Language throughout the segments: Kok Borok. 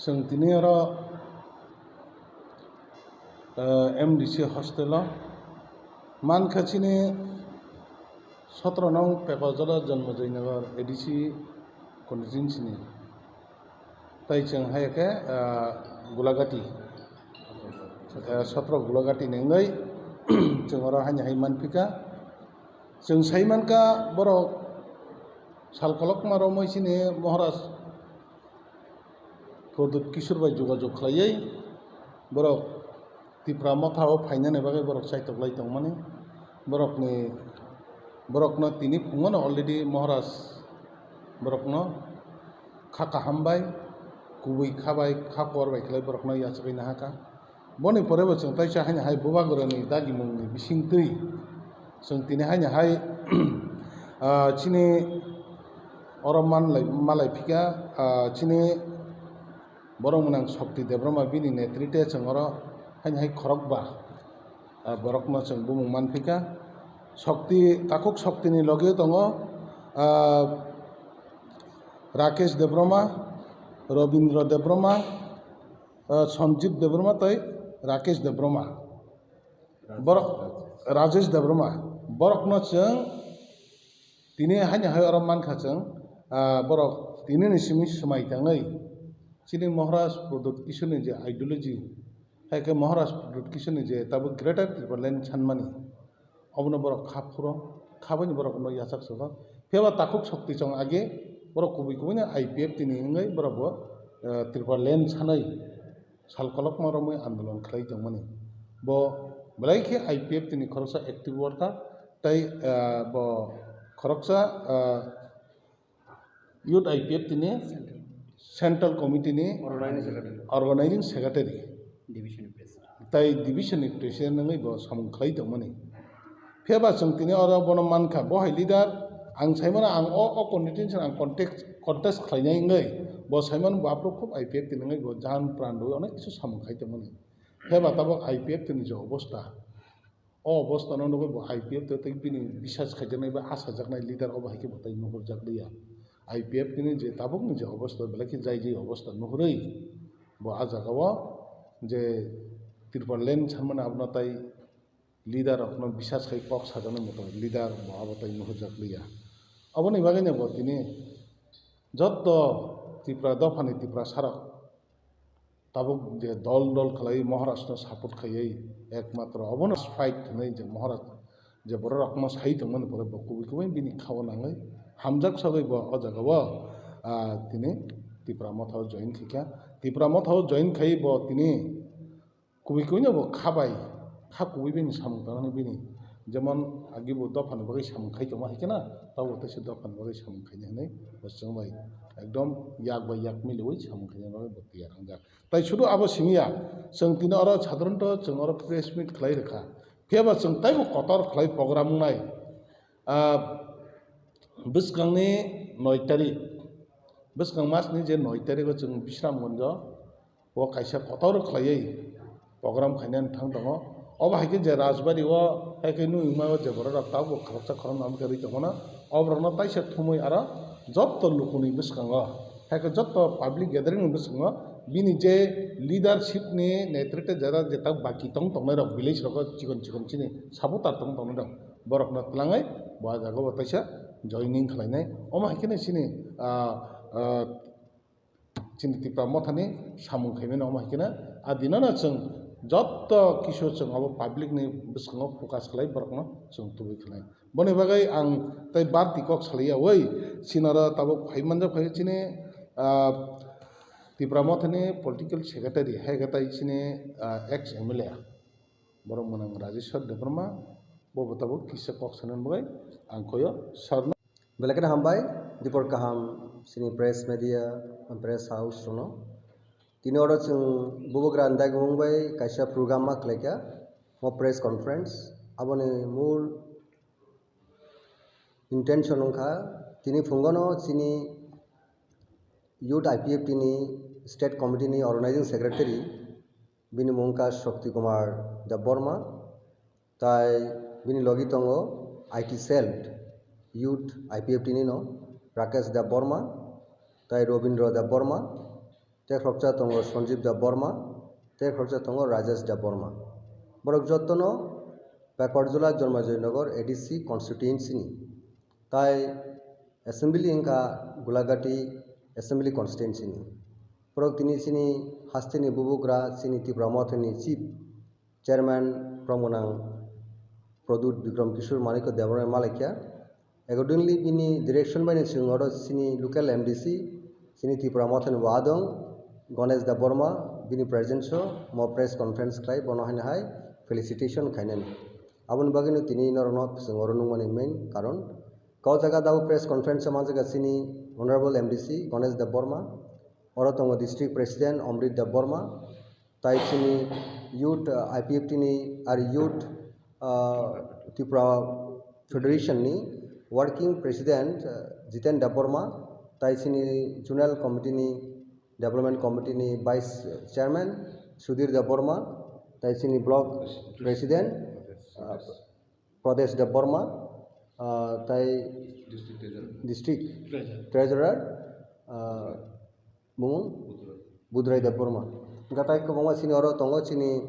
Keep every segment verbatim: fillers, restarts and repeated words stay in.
Chwng tini oro, eh, M D C hostel o mankha chini sotro nong Pekojola Janmajoi Nagar A D C constituency ni. Tai chwng hai khe, ah, Gulagati, ah, sotro Gulagati ni wngwi chwng oro haini hai manphika. Chwng sai mankha borok sal kolokma romwi chini Maharaj Pradyut Kishore bai jogajog khlaiwi borok Tipra Motha o phainani bagwi borok chaitoklai tongmani. Borokni, borokno tini phungono already Maharaj borokno kha kaham bai, kubui kha bai, kha kor bai khlai borokno yachagwi nahakha. Boni pore bo chwng taisa haino hai Bubagrani dagimungni bisingtwi chwng tini haino hai, ah, chini oro manlai, malai phika, ah, chini borok mwnang Shakti Debbarma bini netrite chwng oro haino hai khorokba, ah, borokno chwng bumung manphika. Shakti, takhuk Shakti ni logi tongo, ah, Rakesh Debbarma, Robindra Debbarma, ah, Sanjeev Debbarma tei Rakesh Debbarma. Borok Rajesh Debbarma. Borokno chwng tini haino hai oro mankha chwng, ah, borok tini ni simi swmai tangwi chini Maharaj Pradyut Kishore ni je ideology, hai khe Maharaj Pradyut Kishore ni je tabuk Greater Tipraland sanmani, obono borok kha phuro, kha baini borok no yachak sogo. Phiya ba takhuk Shakti chwng age borok kubui kubui no I P F T ni wngwi borok bo, eh, Tipraland sanwi sal kolokma romwi andolon khlai tongmani. Bo belai khe I P F T ni khoroksa active worker tei, eh, bo khoroksa, eh, Youth I P F T ni Central Committee ni Organizing Secretary. Organizing Secretary. Division President. Tai Division ni President wngwi bo samung khlai tongmani. Phiya ba chwng tini oro bono mankha, bo hai leader, ang saimano ang o, o constituency ang contest, contest khlainai wngwi, bo saimano bo aphuru khub I P F T ni wngwi bo jan pran rwwi onek kisu samung khai tongmani. Phiya ba tabuk I P F T ni je obostha, o obostha no nugwi bo I P F T tei bini bisas khaijaknai bai achajaknai leader obo hai khe bo tai nuhurjak liya. I P F T ni je tabukni je obostha, belai khe jai jai obostha nuhurwi bo a jagao je Tipraland sanmani abono tai leader rokno bisas khai kok sajaknai moto leader bo abo tai nuhurjak liya. Aboni bagwino bo tini jotto Tipra dophani Tiprasa rok tabuk je dol dol khlai Maharaj no support khaiwi ekmatro obono fight hwnwi je Maharaj je borok rokno sai tongmani pore bo kubui kubui bini khao nangwi hamjak sogwi bo o jagao, ah, tini Tipra Motha o join khaikha. Tipra Motha o join khai bo tini kubui kubui no bo kha bai, kha kubui bini samung tangnani bini, jemon agi bo dophani bagwi samung khai tongma hai kheno, tabuk teisa dophani bagwi samung khainai hwnwi bo chwng bai ekdom yak bai yak miliwi samung khainani bagwi bo tiyar wngjak. Tai sudu abo simi ya, chwng tini oro sadharanto chwng oro press meet khlai rwkha. Phiya ba chwng taibo kotor khlai program wngnai. Ah, bwskangni noi tarik, bwskang masni je noi tarigo chwng Bisramganjo o kaisa kotor khlaiwi program khainani thang tongo. Obo hai khe je Rajbari o hai khe nukma o je borok rok tabuk khoroksa khoroknwi tongmano, o borokno taisa thumwi aro jotto lukuni bwskango, hai khe jotto public gathering ni bwskango bini je leadership ni netrite jara je tak baki tong tongnai rok village rogo chikon chikon chini supporter tong tongnai rok borokno twlangwi bo a jagao taisa joining khlainai. Omo hai kheno chini, ah, ah, chini Tipra Mothani samung khaimani omo hai kheno a dinano chwng jotto kisu chwng abo public ni bwskango focus khlai borokno chwng tubui khlai. Boni bagwi ang tei barti kok salai ya oi, sinaro tabuk phai manjak phai chini, ah, Tipra Mothani political secretary hai khe tai chini, ah, ex M L A borok mwnang Rajeshwar Debbarma, bo bo tabuk kisa kok sanani bagwi ang koyo sarno. Belai kheno hambai, dipor kaham chini press media, press house rokno. Tini oro chwng bubagra ni dagimung bai kaisa program ma khlaikha, o press conference. Aboni mul intention wngkha, tini phungono chini Youth I P F T ni State Committee ni Organizing Secretary, bini mung wngkha Shakti Kumar Debbarma, tai bini logi tongo I T Cell Youth I P F T nino Rakesh Debbarma, tai Robindra Debbarma, tei khoroksa tongo Sanjeev Debbarma, tei khoroksa tongo Rajesh Debbarma. Borok jotono Pakarjula Janmajoi Nagar A D C constituency ni, tai assembly wngkha Gulagati assembly constituency ni. Borok tini chini hasteni bubagra chini Tipra Mothani chief chairman Promgonang Pradyut Bikram Kishore Manikya Debbarma malaikha. Accordingly, bini direction bai chwng oro chini local M D C, chini Tipra Mothani wadong Ganesh Debbarma, bini presence o mo press conference khlai, bono haino hai felicitation khainani. Aboni bagwino tini norokno chwng oro nungmani main karon. Kau jaga dabo press conference o manjak chini Honorable M D C Ganesh Debbarma, oro tongo District President Amrit Debbarma, tai chini youth, uh, I P F T ni ar youth, uh, Tripura Federation ni working president, uh, Jiten Debbarma, tai chini zonal committee ni, development committee ni vice chairman Sudhir Debbarma, tai chini block president, uh, Pradesh Debbarma, uh, tai district treasurer, uh, Bumung? Budrai Debbarma. Gatai kwbangma chini oro tongo, chini,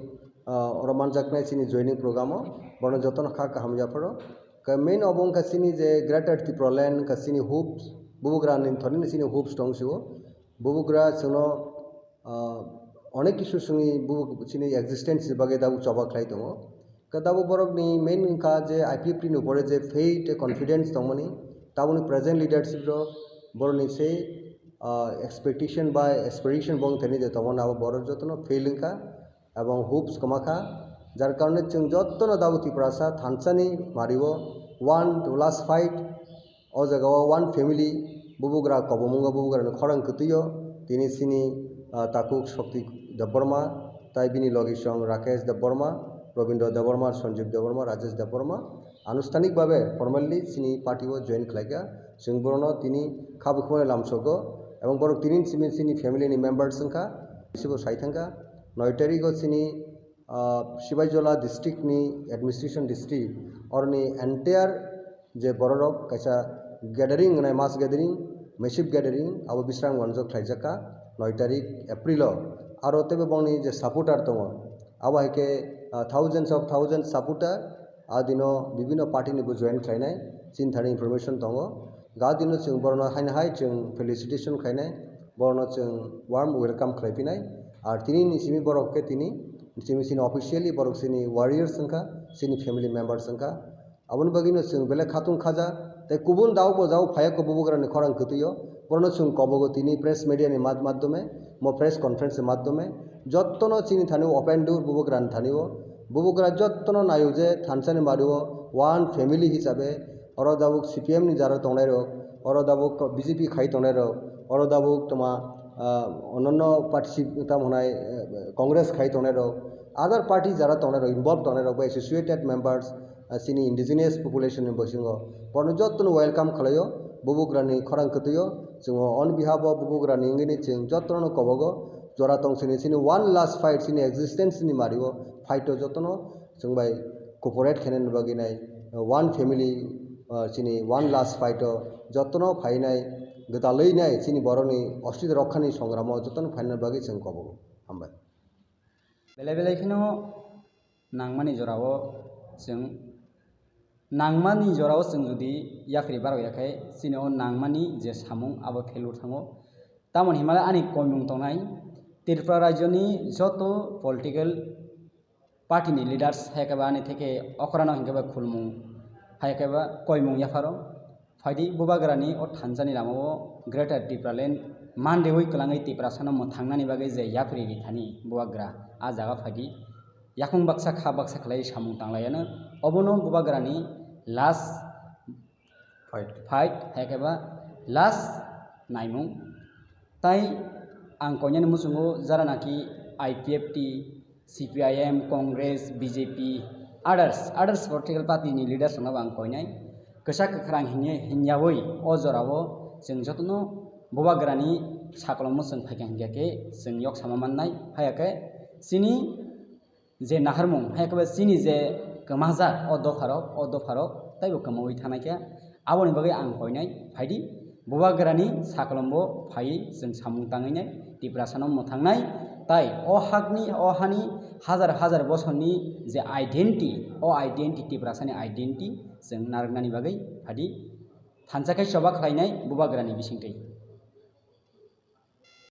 ah, oro manjaknai chini joining program o. Bono jotono kha kaham yapharo. Ka main obo wngkha chini je Greater Tipraland wngkha chini hopes, bubagra ni thani chini hopes tong sio. Bubagra chwngno, ah, onek kisu chwngni bubuk chini existence ni bagwi dabo choba khlai tongo. Khe tabuk borokni main wngkha je I P F T ni upore je faith tei confidence tongmani, tabukni present leadership rok borokni se, ah, expectation bai aspiration bo wngthani je tongmani abo borok jotono fail wngkha, ebong hopes kwma kha, jar karone chwng jotono tabuk Tiprasa thansani mario one to last fight. O jaga o one family, bubugra kobomungo bubugrani khorang kwtwio, tini chini, ah, takhuk Shakti Debbarma, tai bini logisong Rakesh Debbarma, Robindra Debbarma, Sanjeev Debbarma, Rajesh Debbarma, anushtanik babe formally chini party o join khlaikha. Chwng borokno tini kha bukhumani lamsogo, ebong borok tini chini, chini family ni members wngkha, bisibo sai thangkha. Noi tarikgo chini, ah, Sibaijola district ni administration district, oroni entire je bororok kaisa gathering wngnai, mass gathering, massive gathering, abo Bisramganjo khlaijak kha noi tarik April o. Aro teibo bongni je supporter tongo, abo hai khe, ah, thousands of thousands supporter, a dino bibinno party ni bo join khlainai, chini thani information tongo. Ga dino chwng borokno haino hai chwng felicitation khlainai, borokno chwng warm welcome khlai phinai. Ar tini ni simi borok khe tini simi chini officially borok chini warriors wngkha, chini family members wngkha. Aboni bagwino chwng belai khatung khaja, tei kubun dao bo jao phaiya kho bubugrani khorang kwtwio, borokno chwng kobogo tini press media ni mad-, madhyome, mo press conference ni madhyome, jottono chini thani open door bubugrani thani o, bubugra jottono naio je thansani mario one family hisabe, oro dabuk C P M ni jara tongnai rok, oro dabuk B J P khai tongnai rok, oro dabuk toma, ah, ononno party tamo hwnai, eh, Congress khai tongnai rok, other party jara tongnai rok, involve tongnai rok, bai associated members, ah, chini indigenous population ni bisingo, bono jottono welcome khlaio, bubugrani khorang kwtwio, chwng on behalf o bubugrani wngwi chwng jottono kobogo, jora tong chini, chini one last fight, chini existence ni mario fight o jottono chwng bai cooperate khainani bagwi nai, one family, ah, chini one last fight o jottono phainai, gwdalwi nai chini borokni ostitw rokhani songramo jottono phainani bagwi chwng kobogo. Hambai. Belai belai kheno nangmani jorao chwng, nangmani jorao chwng jodi yapri barok ya khe, chini o nangmani je samung abo failure thango. Tamoni himale ani koimung tongnai, Tripura rajyoni joto political party ni leaders hai khe ba ani theke okrano hinkhe ba khulmung, hai khe ba koimung yapharo. Phaidi bubagrani o thansani lamao Greater Tipraland mandeui kwlangwi Tiprasano mwthangnani bagwi je yapri rithani bubagra a jaga phaidi. Yakung baksa kha baksa khlai samung tanglaiano. Obono bubagrani last fight, fight hai khe ba last naimung. Tai Ang koinani muchungo jara naki I P F T, C P I M, Congress, B J P, others, others political party ni leaders rokno bo ang koinai. Kwchak kwkhrang hinya, hinyawi o jorao chwng jotono bubagrani sakolomno chwng phaikha hinkhe khe chwng yok sama mannai. Haya khe chini je naharmung, hai khe chini je kwmajak o dopharok, o dopharok taibo kwmawi thanaikha. Aboni bagwi ang koinai, phaidi, bubagrani sakolombo phaiwi chwng samung tangwi nai, Tiprasano mwthangnai, tai o hakni, o hani hajar hajar bosorni je identity, o identity, Tiprasani identity chwng narwknani bagwi phaidi thansa khe choba khlainai bubagrani bisingtwi.